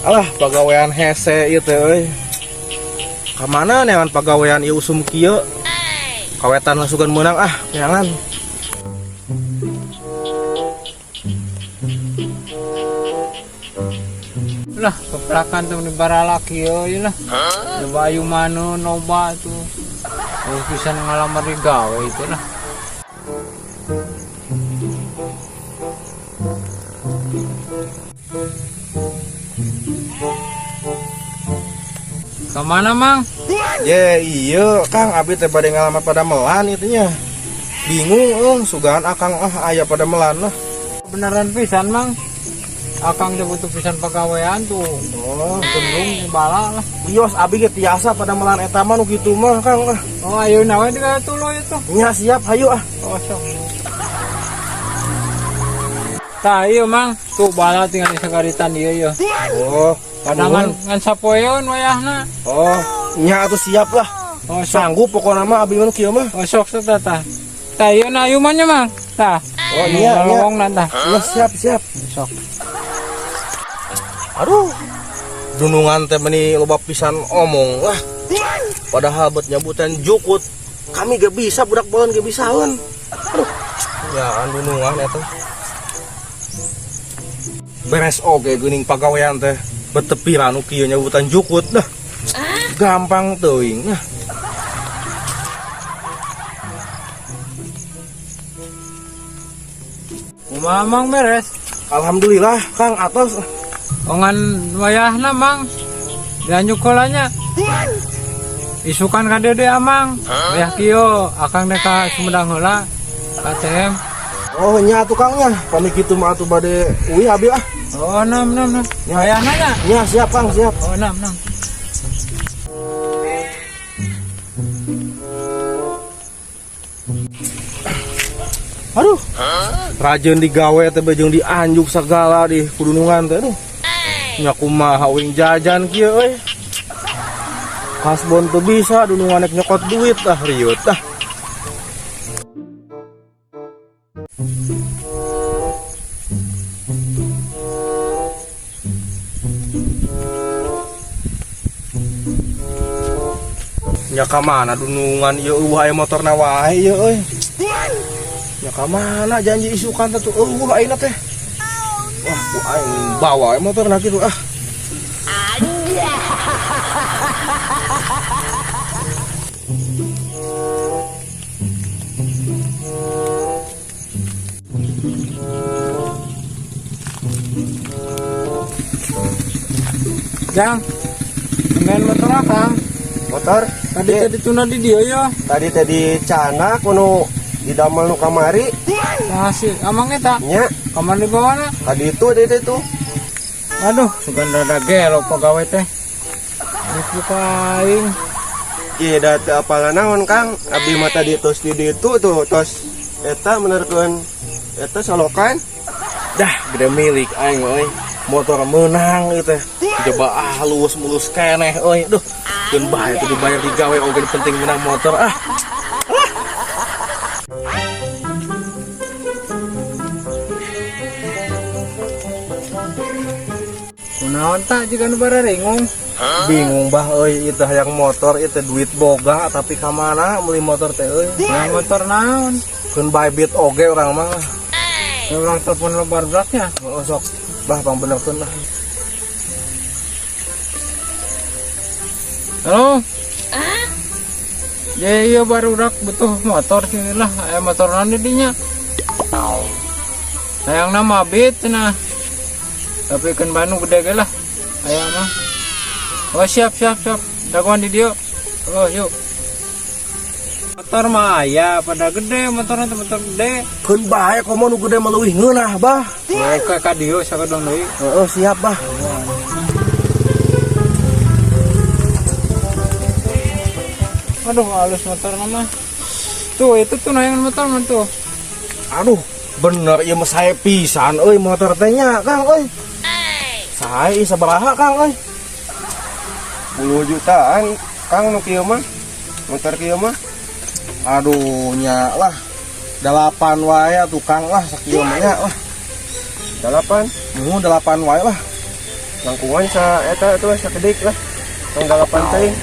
Alah, pagawean hese ieu teh euy. Ka mana neangan pagawean ieu usum kieu? Kawetan sugan meunang ah, neangan. Lah, pepelakan tuh di barala kieu ieu lah. Coba ayu manu noba tuh. Oh, bisa ngalamar di gawe itu lah. Kemana, Mang? Ye, iya, Kang, abi teh bade ngalamar padamelan itu nya. Bingung euy, sugan akang ah aya padamelan lah. Beneran pisan, Mang. Akang teh butuh pisan pagawean tuh. Oh, Gendung bala lah. Wios abi ge tiasa padamelan eta mah nu kitu mah, Kang ah. Oh, ayo nawe di tuluy itu. Nya siap, hayu ah. Oh, sok. Tah, iya, Mang. Tuh bala tinggal di sagaritan ieu ieu. Oh, Padahal ngan sapoeun wayahna. Oh, nya atuh siap lah. Oh, sok. Sanggup pokokna mah abi mah nu kieu mah. Oh, sok sok tah tah. Tah ieu na ayumannya, Mang. Tah. Oh, iya, iya. Lowongna tah. Ya, siap, siap. Sok. Aduh. Dunungan teh meni loba pisan omong lah. Padahal bet nyabutan jukut. Kami gak bisa budak bolan gak bisaeun. Aduh. Ya dunungan eta. Beres oge geuning pagawean teh. Bet teu pira nu kieu nyabutan jukut dah. Gampang teuing nah. Kumaha, Mang, beres? Alhamdulillah Kang atos. Ongan wayahna, Mang. Dianjuk kolanya. Isukan ka dede amang. Wayah kieu akang teh ka Sumedang heula. Ka ATM. Oh nya atuh Kang nya. Pami kitu mah atuh bade uih abi ah. Oh, enam, enam, enam. Wayahna nya. Nya siap Kang, siap. Oh, enam, enam. Aduh. Rajeun digawe teh jeung dianjuk segala di kudunungan teh aduh. Nya kumaha uing jajan kieu euy. Kasbon teu bisa dunungan nek nyokot duit ah riut ah. Nya ka mana dunungan ieu eueuh aya motorna wae ieu euy. Nya ka mana janji isukan teh tuh eueuh ayeuna teh. Wah, ku aing bawa we motorna kitu ah. Jang, main motor akang. Motor? Tadi tadi tuna di dia ya. Tadi tadi cana kuno di damel nu kamari. Nah, si amang eta. Nya. Kamar di bawah na. Tadi itu, tadi itu. Aduh, sugan rada gelo pegawai teh. Dibuka aing. Iya, da teu apal naon Kang. Abdi mah tadi tos di ditu tuh, tos eta menerkeun eta solokan. Dah, gede milik aing euy. Motor menang ieu teh. Coba ah luwes mulus keneh euy. Duh, keun bae teu dibayar digawe oge penting menang motor ah. Kunaon tak jika nu bararingung? Bingung bah euy ieu teh hayang motor ieu teh duit boga tapi ka mana meuli motor teh euy. Hayang motor naon? Keun bae beat oge urang mah. Ya, urang telepon lebar beratnya. Heeh sok. Bah pangbenerkeun lah. Halo. Ya iya baru rak butuh motor sih lah, aya motor naon di dinya. Hayang nama beat cenah. Tapi kan banu gede ge lah. Hayang mah. Oh siap siap siap. Dagoan di dieu. Oh yuk. Motor mah aya pada gede motorna teh motor gede. Keun bae komo nu gede mah leuwih ngeunah bah. Oke ka dieu sakedong deui. Heeh siap bah. Aduh halus motor mah. Tuh itu tuh nayangan motor mah tuh. Aduh bener ieu mah sae pisan euy motor teh nya Kang euy. Sae sabaraha Kang euy? 10 jutaan Kang nu kieu mah. Motor kieu mah. Aduh nya lah. 8 wae atuh Kang lah sakieu mah nya lah. Dalapan. Muhun dalapan wae lah. Langkungan sa eta tuh sakedik lah. Tong dalapan teuing.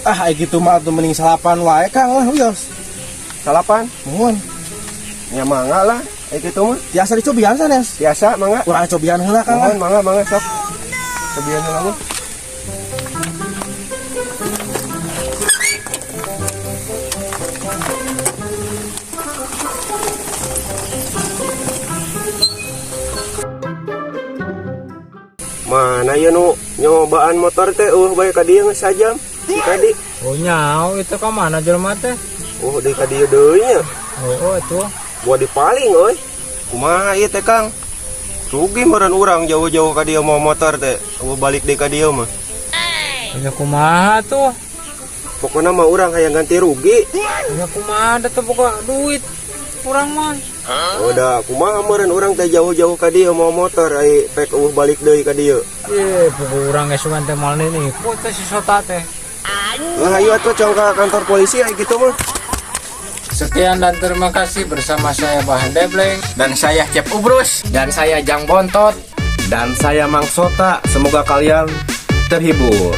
Ah, ai kitu mah atuh mending salapan wae, Kang, lah wios. Salapan. Muhun. Nya mangga lah. Ai kitu mah. Tiasa dicobian sanes. Biasa mangga. Urang cobian heula, Kang, lah. Mohon mangga mangga sok. Cobian heula mah. Mana ya nu nyobaan motor teh bae ka dieu geus sajam. Di kadi. Oh nyau itu ka mana jelema teh? Oh di ka dieu deui nya. Oh, itu. Buat dipaling euy. Kumaha ieu teh Kang? Rugi meureun urang jauh-jauh ka dieu mau motor teh. Eueuh balik deui ka dieu mah. Nya kumaha tuh? Pokoknya mah urang hayang ganti rugi. Nya kumaha da teu boga duit. Urang mah. Udah kumaha meureun urang teh jauh-jauh ka dieu mau motor ai pek eueuh balik deui ka dieu. Eh, pokok urang ge sugan teh moal nipu teh si Sota teh. Lah ayo atuh cong ka kantor polisi ai kitu mah. Sekian dan terima kasih bersama saya Bahan Debleng. Dan saya Cep Ubrus. Dan saya Jang Bontot. Dan saya Mang Sota. Semoga kalian terhibur.